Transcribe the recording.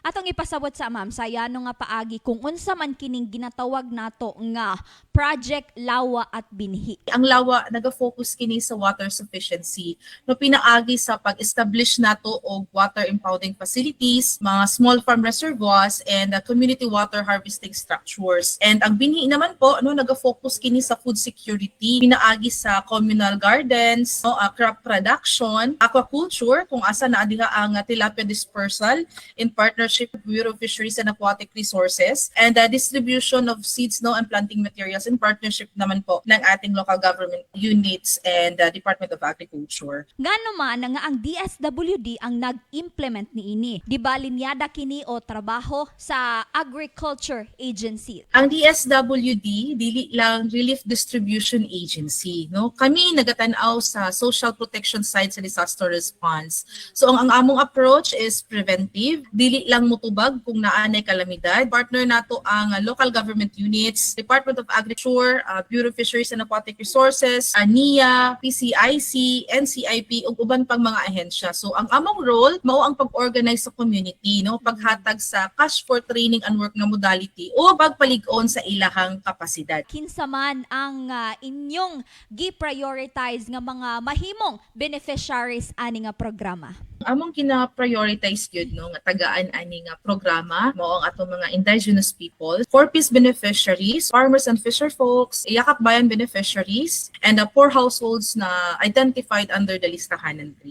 Atong ipasabot sa, ma'am, sa yano nga paagi kung unsa man kining ginatawag nato nga Project Lawa at Binhi. Ang Lawa, naga-focus kini sa water sufficiency no, pinaagi sa pag-establish nato og water impounding facilities, mga small farm reservoirs and community water harvesting structures. And ang Binhi naman po no, naga-focus kini sa food security pinaagi sa communal gardens no, crop production, aquaculture, kung asa naa diha ang tilapia dispersal in partnership with Bureau of Fisheries and Aquatic Resources, and the distribution of seeds no and planting materials in partnership naman po ng ating local government units and Department of Agriculture. Ngano man nga ang DSWD ang nag-implement niini? Di ba linyada kini o trabaho sa Agriculture Agency? Ang DSWD dili lang relief distribution agency no. Kami nagatan-aw sa social protection side sa disaster response. So ang among approach is preventive, dili lang mutubag kung naa nay kalamidad. Partner nato ang local government units, Department of Agriculture, Bureau of Fisheries and Aquatic Resources, NIA, PCIC, NCIP ug uban pang mga ahensya. So ang among role mao ang pag-organize sa community no, paghatag sa cash for training and work nga modality o pagpalig-on sa ilahang kapasidad. Kinsa man ang inyong gi-prioritize nga mga mahimong beneficiaries ani nga programa? Among kina-prioritize gyud no nga tagaan ani nga programa mao ang atong mga indigenous people, 4Ps beneficiaries, farmers and fisher folks, Yakap Bayan beneficiaries, and the poor households na identified under the Listahanan 3.